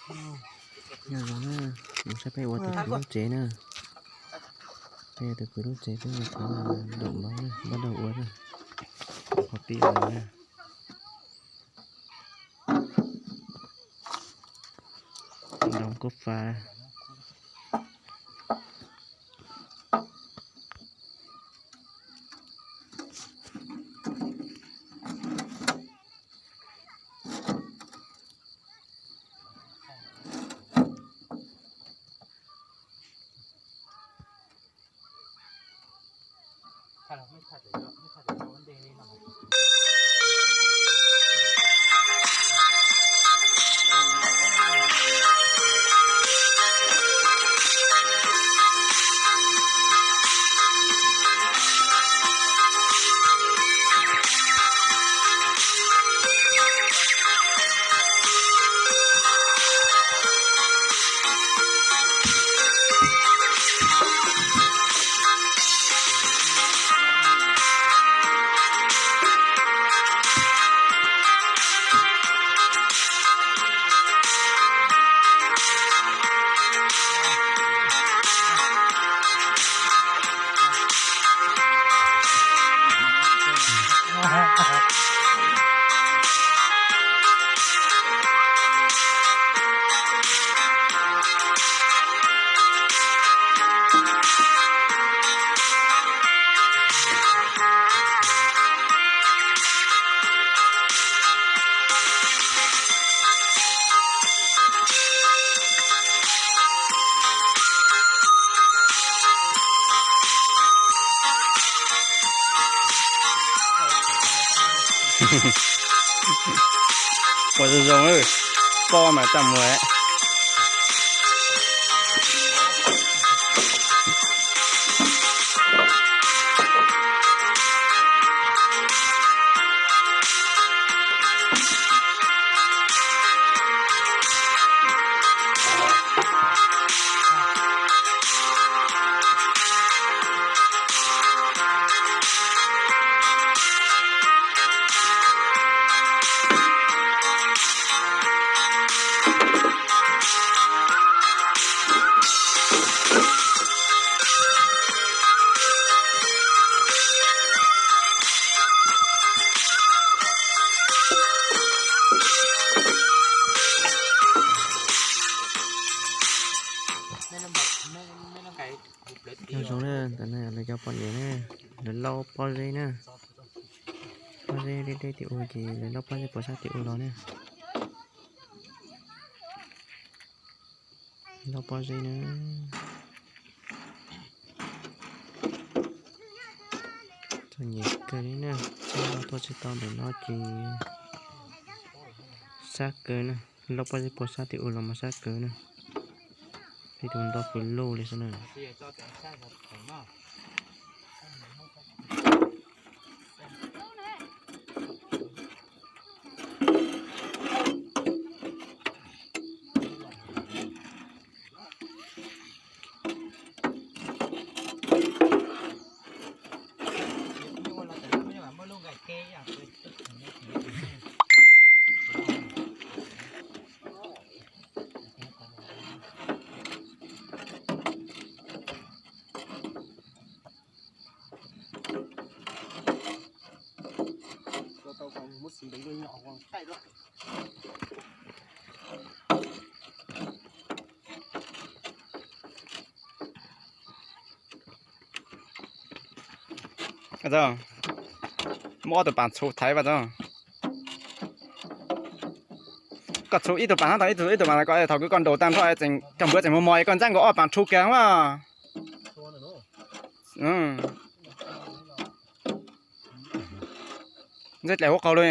Nyob zoo na, mus saib peb ua tus kwv lub tsev na. Peb ua tus kwv lub tsev, peb ua qhov ntaum npau na, npau dau ua na. Qhov pib ua na. Ntaum kub fa. Ua zoo zoo, poj mas txaj muag. Nyob zoo na, ntawm no lawv cov poj niam na, lawv laub pob zeb na. Pob zeb deb deb tim ub ces lawv laub pob zeb puas sab tim ub los na. Laub pob zeb na. Txom nyem kawg li na, txhob los tuaj tsis tau ntawm no ces sab kawg na. Laub pob zeb puas sab tim ub los mas sab kawg na. Tej tus nto fws luj li xwb na. Muab ob tug pas txhu thaiv vas. Koj txhu ib tug pas, ib tug ib tug pas, thaum kws koj nraus tag nrho, cog npua tseem mos mos, koj ntxab nkaus ob pas txhu kiag mas. Ntxeb dlaim hauv qaug li.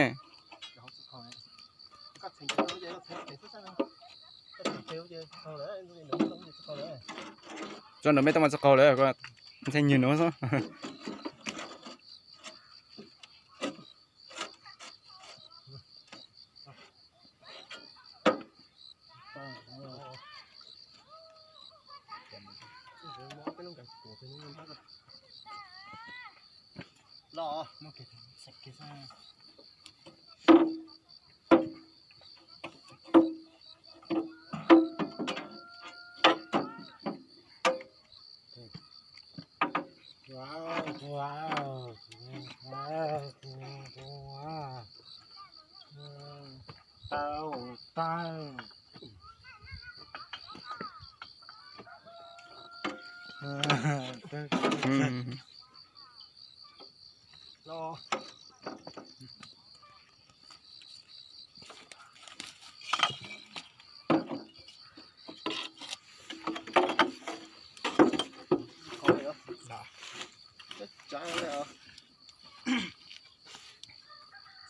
Tso nraum me tau mas txog qaug lawm, ntxheb nyuag nuav xwb.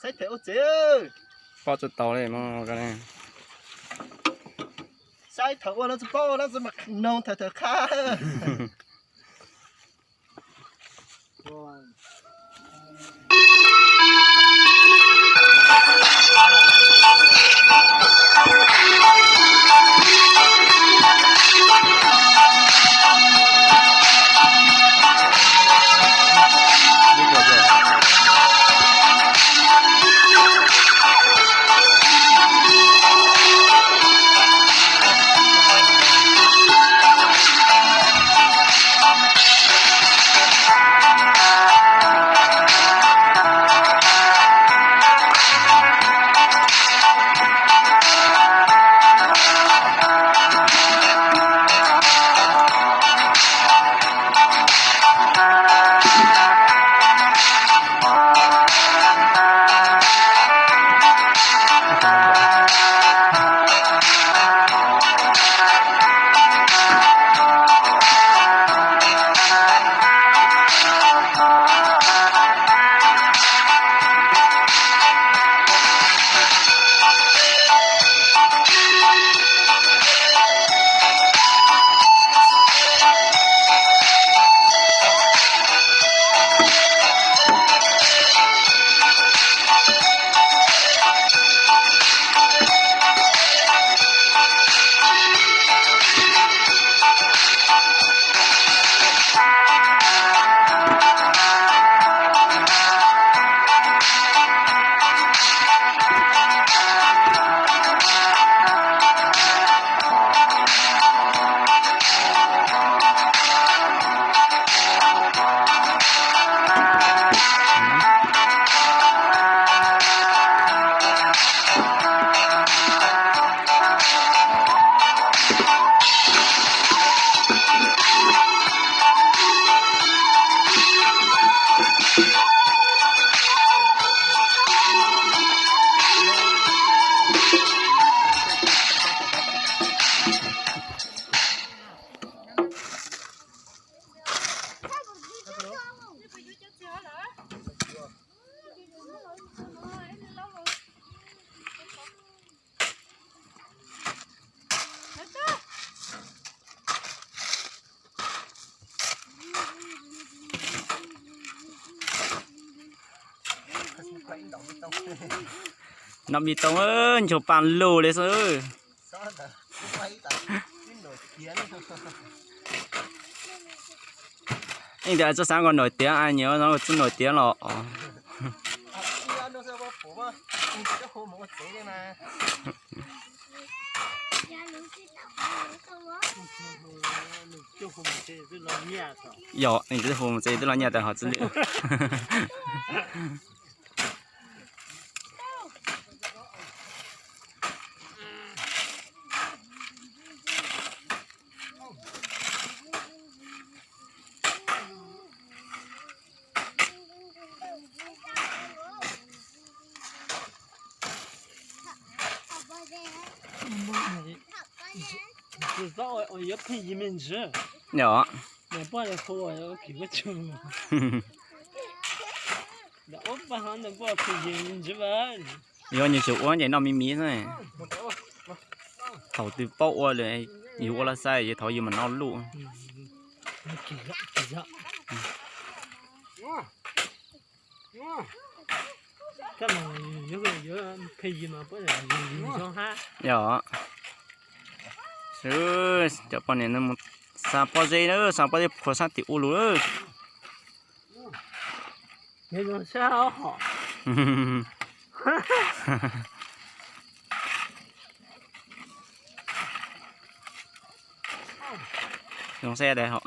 Saib thaum ua tsev, pom tsis tau li. Saib thaum ua no tsis paub ua no tsis mas noog thaum thaum qha. Noj me tooj nchuav paj lug li xwb. Ib tias txoj xav nkaus nổi tiếng, ai nhớ nó là txoj nổi tiếng los. Yog, nws twb hu mus txij twb los nyiaj tas hov txij li. Yog. Yog nws tseem ua ces noj me miv xwb. Thaum twg paub ua lawm, yus ua laj xaib ces thaum yus mam noj luj. Yog, cov poj niam no mus xa pob zeb na, xa pob zeb khuam sab tim ub lug. Zoo xab daim hov.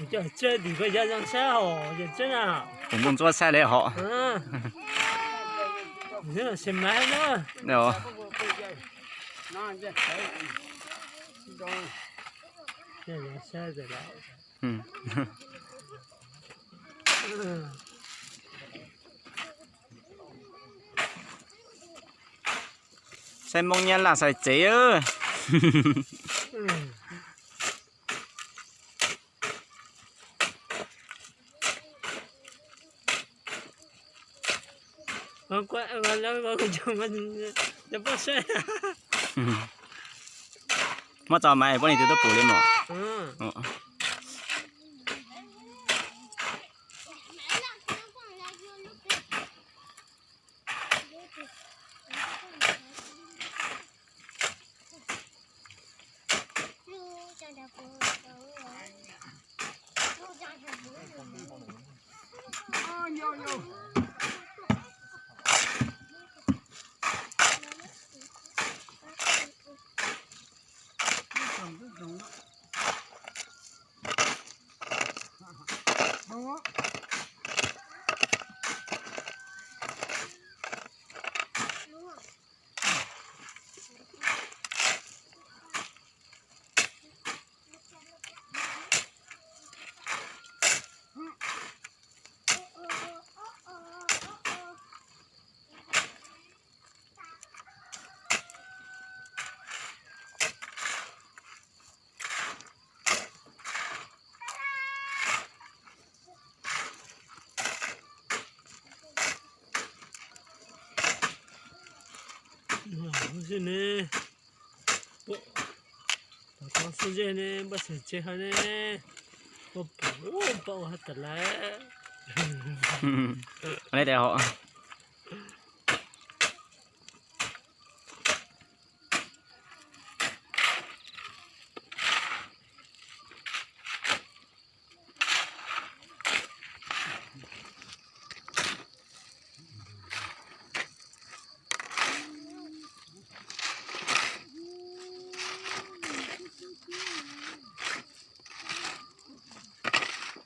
Coj tim koj yog zoo sab hos yog tseeb na. Kuv nplooj ntsuab saib li hos. Saib Hmoob Nyab Laj xaiv tsev. Muab tso mas poj niam twb tuaj pum li mas. Xwb ne, xwb ze ne, npaj xwm tsev hov ne, ua pom pom has tas lawm.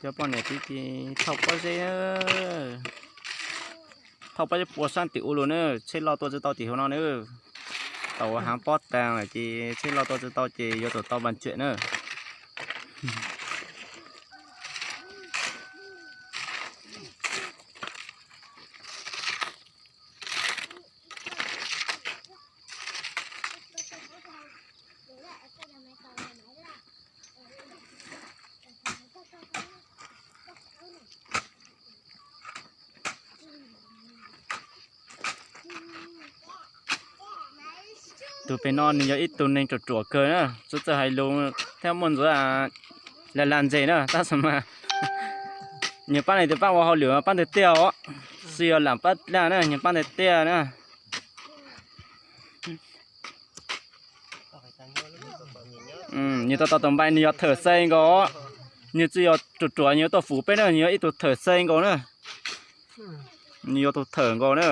Cov poj niam tib ci thauj pob zeb, thauj pob zeb puas sab tim ub lug na, tsheb loj tuaj tsis tau tim hauv no na. Tau haav pob taag lawm ces tsheb loj tuaj tsis tau ces yuav tsum tau npas tsuam na. Tus pem no nws yog ib tug neeg ruam ruam kawg na, txawj txawj hais lus thiab muaj ntxuav lag lag ntseg na, tab sis mas nws paab leej twg paab ua hauj lwm paab tiag tiag os, tsis yog lam paab daj na, nws paab tiag tiag na. Nws tau tau tus npai nws yog thawm xai nkaus, nws tsis yog ruam ruam nws yuav tuaj fum peb na, nws yog ib tug thawm xai nkaus na. Nws yog tus thawm nkaus na.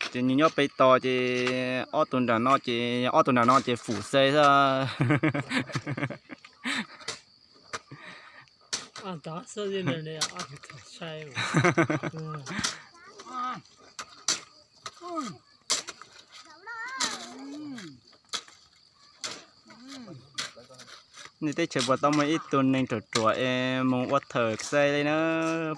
Ces nws nyob pem tod ces ob tug nram no ces, ob tug nram no ces fum xai xwb. Nej teb chaws puas tau muaj ib tug neeg ruam ruam es mus ua thawm xai li na?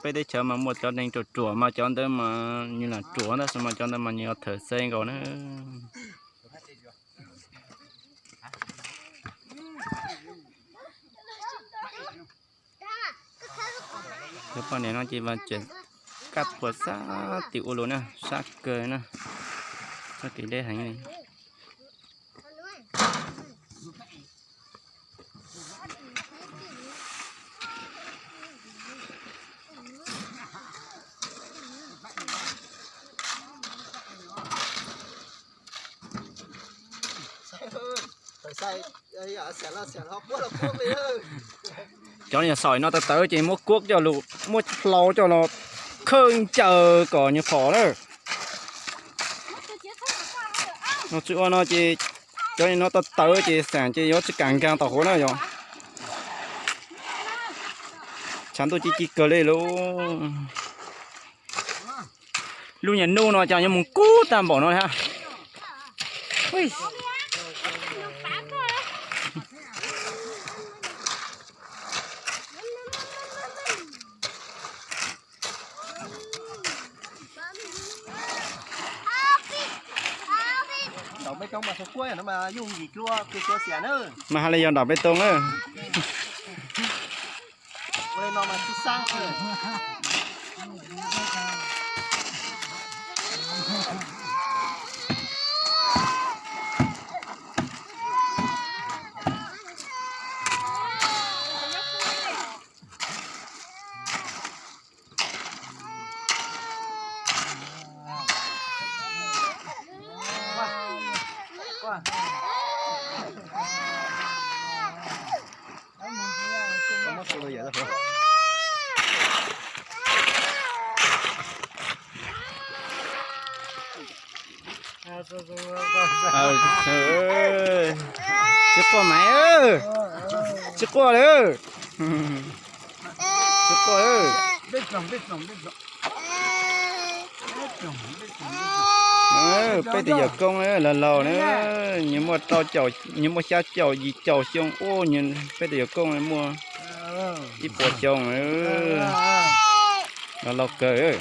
Peb teb chaws mas muaj cov neeg ruam ruam mas cov ntawd mas nws lam ruam tab sis mas cov ntawd mas nws ua thawm xai nkaus na. Cov poj niam no ces vas tseem kaj puas sab tim ua luaj na, sab kawg na, txoj kev deb heev li. Cov nyuag saum no tawv tawv ces muab kuab coj los, muab hlau coj los khawb ncaws kom nyuag phom na. No tsis ua no ces Cov no tawv tawv ces xam ces yuav tsis kam nkag tom hauv na yog. Tshav ntuj ci ci kawg li lauj. Lub niag hnub no cas yuav mus kub tag npaum no na. Ntaus peb toob mas xua kuab no mas yooj yim dua kws xua xiam na. Mas hais li yog ntaus peb toob na. Ua li no mas tsis xaab. Tsis quaj mas, tsis quaj lawm, tsis quaj. Peb tus yawm koob laug laug na, nws muaj rau caum, nws muaj xya caum yim caum xyoo ub, peb tus yawm koob muaj ib puas xyoo, laug laug kawg.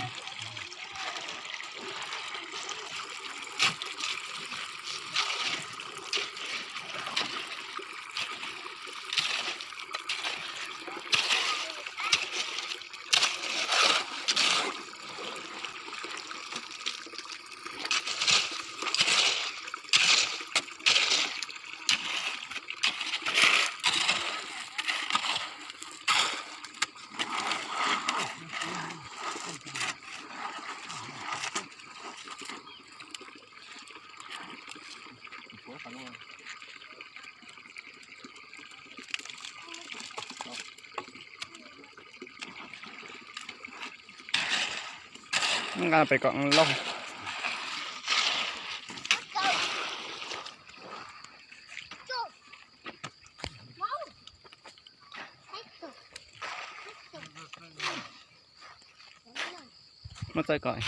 Nqa pem kom loj. Muab txawb kom.